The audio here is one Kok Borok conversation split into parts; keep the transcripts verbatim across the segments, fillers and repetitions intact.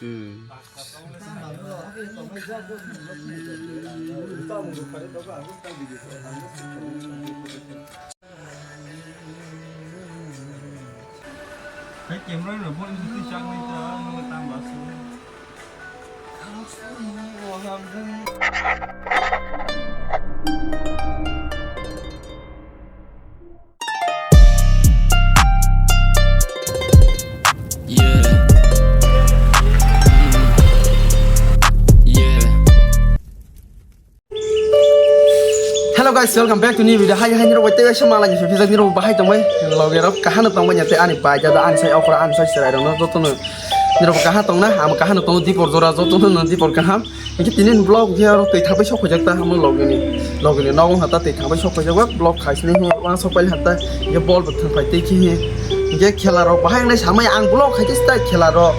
Hai camera no bo ini ti chang ni ta, no tang ba su. Yeah. Mm. Yeah. Hello guys, welcome back to new video. Hai, hai, nirok bai tei waisa malai ni phi phi jak nirok bahai tongbai. Loge rok kahano tongbai nyate ani bai jada ani sai okra ani sai serai rok no joto no nirok kaha tongna, ama kahano tongo dipor jora joto no dipor kaham. Hingke tini ni vlog khe aro twi thangbai sok khaijak ta amo loge ni, loge ni nogo hata twi thangbai sok khaijak ba vlog khaisini hwnwi uansuk paili hata hingke bol bo thangpai tei khe hingke khela rok bahai wngnai samai ang vlog khaikhe stai khela rok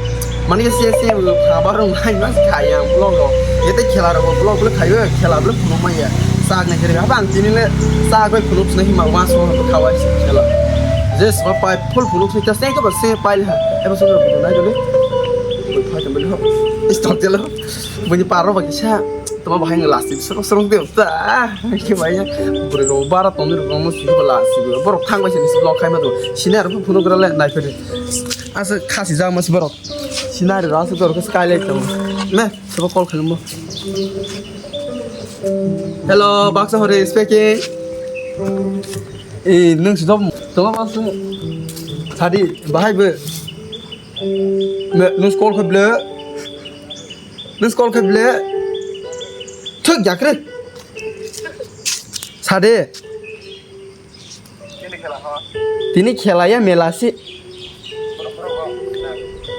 mani khe se se thaba rok hai mas khai ang vlog rok hingke tei khela rok bo vlog bo khaio khela bo phunuk maya chak nai khe haba ang tini le chak bai phunuk sinai hima uansuk hata khawai se khela je sma pai full phunuk sinai ta se khe ba se paili ha ebo se rok nai dole phai tong bele ho stok jelo. Bini paro bagi sa toma bahai nge lastik serok serok de ta ke bahai buri ro bara tong ro mo si ba lastik borok thang bai sini vlog khai ma do sini aro phunuk gra le nai phiri asa khasi ja mas borok sini ari ro asa borok sky light tong me sabo call khai mo. Hello, Baksa Hore speaking. Eh, nung si job toma mas sadi bahai be. Nung call khai ble. Nung call khai ble. Thuk jakre. Sade. Tini khela ya mela si.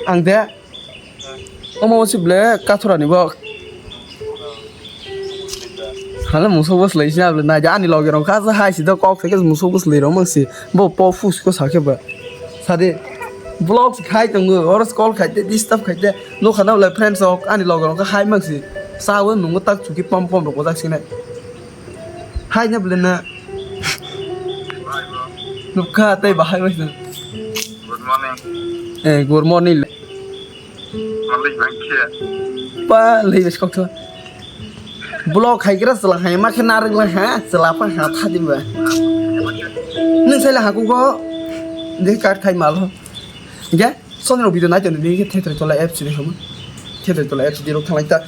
Ang de. Omo si ble kathura ni bo. Hala muso bus lai si able na ja ani loge rong kha hai si do kok se muso bus lai rong si bo po fus ko sa khe ba. Sade vlog khai tongo or call khai te disturb khai te. Nokha na ulai friends rok ani loge rok hai mang si. Sawi nungo tak chuki pom pom rok ojak sinai. Hai na bwle na. Nukha tei bahai bai na. Good morning. Eh, good morning. Malik bangkhe. Pa lei bes kok tho. Vlog khai gra sala hai ma khe narwk la ha sala pa ha tha di ba. Nung sai la ha ku go. De card khai mal ho. Ge? Soni rok video nai tong di khe thetre tola apps ni hamo. Thetre tola apps di rok thalai ta.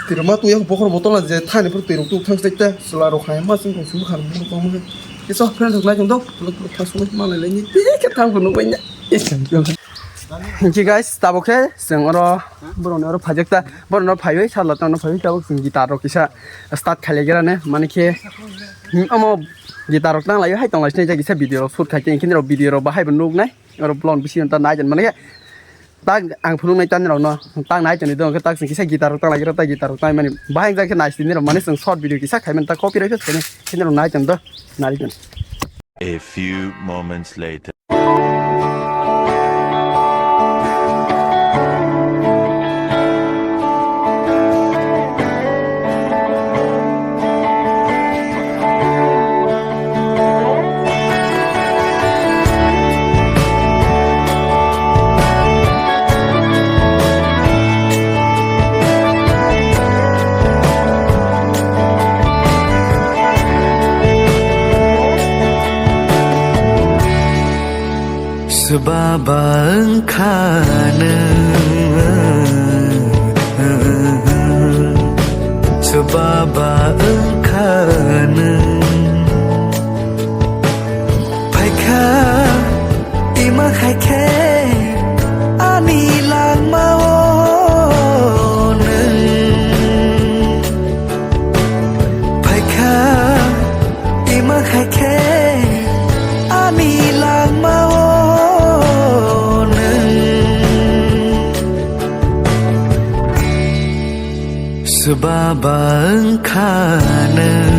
Tiro ma tu yang bokhor botol je thani pur tiro tu thang sek ta. Sala rok hai ma sing kong sum khar bur kong ma. Ke so friend rok nai tong do. Pulak pulak thang sum ma lai lai ni. Ke thang ko nuk bai nya. Hingki guys, tabo khe seng oro borok ni oro phajak ta. Borok no phaiwi sala tang no phaiwi tabo seng guitar rok kisa start khalai gra ne. Mani khe omo guitar rok tang lai hai tong lai sini kisa video rok shoot khai khe hingki rok video rok bahai bo nuk nai. Oro blon bisi ta nai jan mani khe tak ang phunuk nai tani rok no tak nai tani dong khe tak sing kisa guitar rok ta lai ta guitar rok ta mani bahai jak khe nai sini rok mani sing short video kisa khai mani ta copyright khe sini sini rok nai tani do nai tani. A few moments later. Swbaba wngkha nwng, swbaba wngkha nwng. Phaikha ima khaikhe ani langmao nwng. Phaikha ima khaikhe ani langmao nwng. Swbaba wngkha nwng.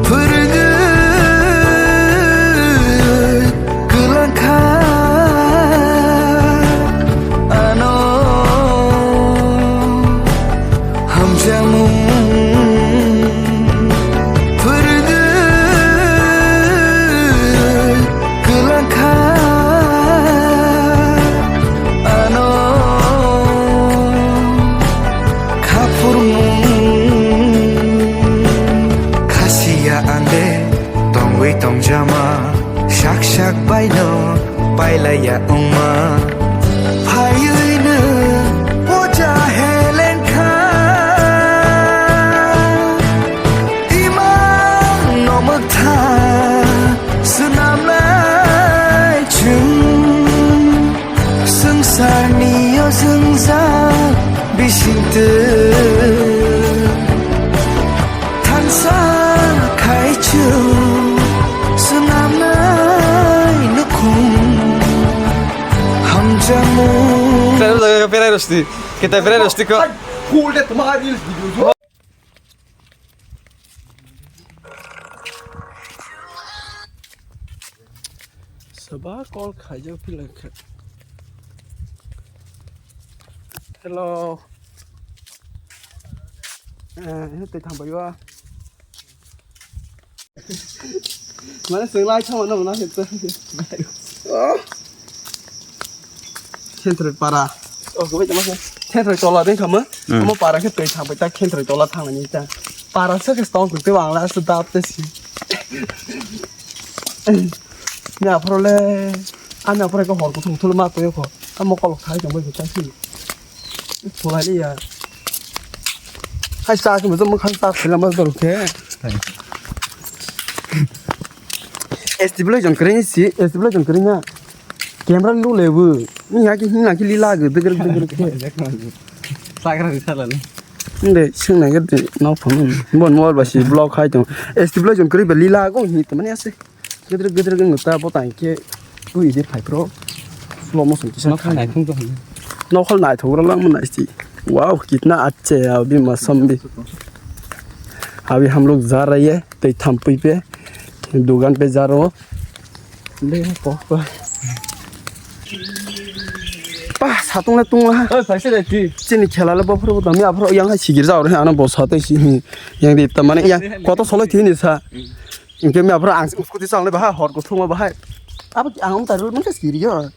Phwrwngwi Sak baino pailaiya wngma. Phaiwi nwng puja helen kha. Imang no mwktha swnamnai chwng. Swngcharni o jwngjal bisingtwi thansa khai chwng swnamnai nukhung hamjakmung. Pero lo que pera rosti, que te pera rosti ko. Saba call khaijak philai kha. Hello. Eh, tei thang bai wa. Mane swng lai thang na na hita. Oh. Khentroi para. Oh, goi tama. Khentroi tola ding khama. Hmm. Omo para khe tei thang bai ta khentroi tola thang ni ta. Para sa ke stong kuk te bang la sa dap te si. Ni aphro le. Ani aphro ko hor kuthung thul ma to ko. Amo kolok thai tong bai ta si. Thulai li ya. Hai sa ke mo mo khan sa khela ma dor khe. Stabilization kering si, stabilization kering ha. Camera lu lebu. Ni ya ki hing na ki lila ge deger deger ke. Sagra di sala ni. Inde sing na ge de no phone. Bon mobile ba si block hai to. Stabilization kering ba lila go hi to mani ase. Gedre gedre ge ta bo tang ke tu idi phai pro. Slow motion kisa. No khalai thung to. No khol nai thung ro lang mo nai si. Wow, kitna acche abhi masam bhi. Abhi hum log ja rahe hai. Tei thampui pe dugan pe jaro. Le pok pa. Pa satung le tung ha. Oi, paisa dai ti. Chini khela le bofro bo tami aphro yang ha sigir jaro he ana bo sa tei si. Yang di tamane yang koto soloi thini sa. Ingke me aphro ang scooty sang le bahai hor ko thung bahai. Abo ang ta rul mangsa siri yo.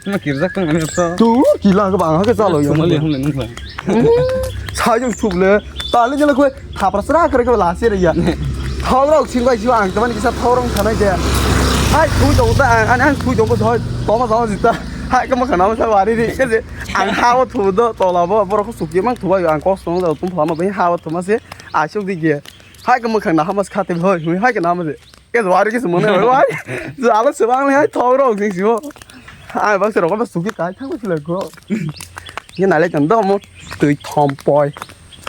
Ma kirjak tong ani to. Tu kila ko bang ha ke chalo yo. Sumali hum le nung. Sa jong thuk le. Ta le jela ko thapra sra kare ko la se re ya. Thau rok sing bai si ang ta mani kisa thau rong thanai de. Hai thui tong ta ang ani ang thui tong ko thoi. Toma toma jita. Hai ka ma khana ma sa wari ri ke je. Ang ha o thu do tola bo borok ko sukye mang thu bai ang kos tong da tum phlama bai ha o thuma se. Asuk di ge. Hai ka mwkhang na hamas khate hoi hoi hai ka nama de. Ke wari ke sumone hoi wari. Ala sebang le hai thok rok sing simo. Ai bak se rok ba suki kai thang sila ko. Ye nale kan do mo tui thom poi.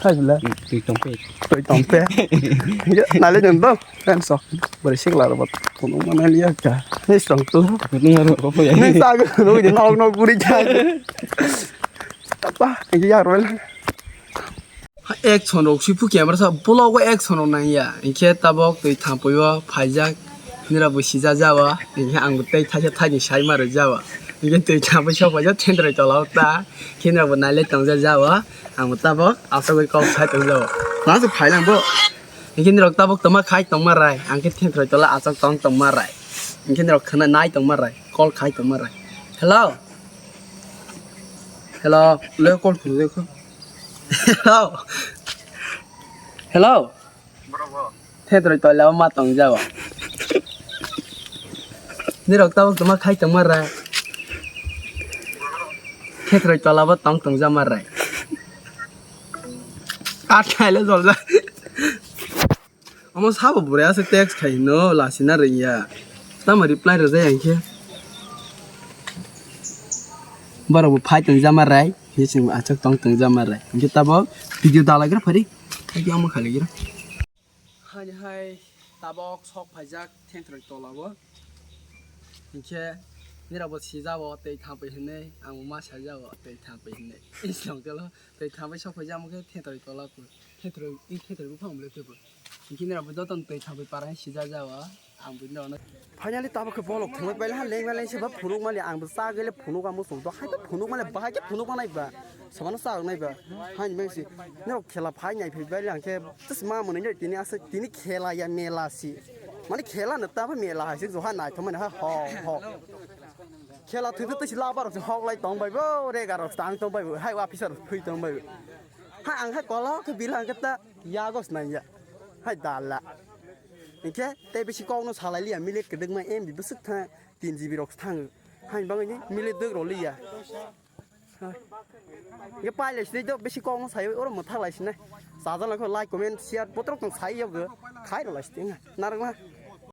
Hai le. Tui thom pe. Tui thom pe. Ye nale kan do. Kan so. Bari sik la ro ba. Kono mana liya ka. Ni strong tu. Ni ro ko ya. Ni sa ko no ni nok nok guri ka. Apa? Ye ya ro. Action rok si phu camera sa vlog o action rok nang ya. Hinkhe tabok twi thampui o phaijak. Nira bo sija jawa. Hinkhe ang bo tei thaisa thaini sai ma rwjawa. Hinkhe twi thampui sok phaijak thentroi tola o ta. Khe nira bo nailai tongja jawa. Ang bo tabok asogwi kok sai tong jawa. Ma se phai lang bo. Hinkhe nirok tabok tongma khai tongma rai. Ang khe thentroi tola asok tong tongma rai. Hinkhe nirok khna nai tongma rai. Call khai tongma rai. Hello. Hello. Le call khna de kho. Hello. Hello. Thetroi tola o ma tong jago. Nirok tabok toma khai tongma ra. Thetroi tola bo tong tong jama rai. Athai le jol ja. Omo sabo bwrwi aswk text khai hino lasina rwngya. Tamo reply rwjak ya hinkhe. Borok bo phai tong jama rai. Hinkhe chwng bo achuk tong tong jama rai. Hinkhe tabok video dalaigra phari. Hinkhe omo khailagira. Hani hai tabok sok phaijak thentroi tola bo. Hinkhe nirok bo sijabo tei thampui hinwi, ang bo ma saijago tei thampui hinwi. Tei thampui sok phaijak omo khe thentroi tola bo. Khetrwi, i khetrwi buphang bwlai khe bo. Hinkhe nirok bo jotono twi thampui para hai sijak jago, ang buino ono. Finally, tabok khe bolok thumui paila ha, lengma lengse ba phunuk mali, ang bo cha gele phunuk amo song to, hai to phunuk mali, bahai khe phunuk manai ba, samano cha rok nai ba, haini mengsi, nirok khela phai nai phai baila ang khe, just ma mwnwi nai tini aswk, tini khela ya mela si, mani khela no ta ba mela hai se, joha naithok mani ha, ho, ho. Khela thwi thwi twi si laba rok se hok lai tong bai bo, rega rok tang tong bai bo, hai officer rok thwi tong bai bo. Hai ang hai kolok khe bilang khe ta yago snai ya. Hai dala. Hinkhe tei bisi kokno salai liya, milet kwdwkma M B bwswk tha, tin G B rok thang. Hain bagwi ni milet dwk rw liya. Hinkhe pailai sinai do, bisi kokno sayo, oro mwthak lai sinai. Sajak lai kho like, comment, share, botrok tong sai yabgo. Khai rw lai sinai, narwkna.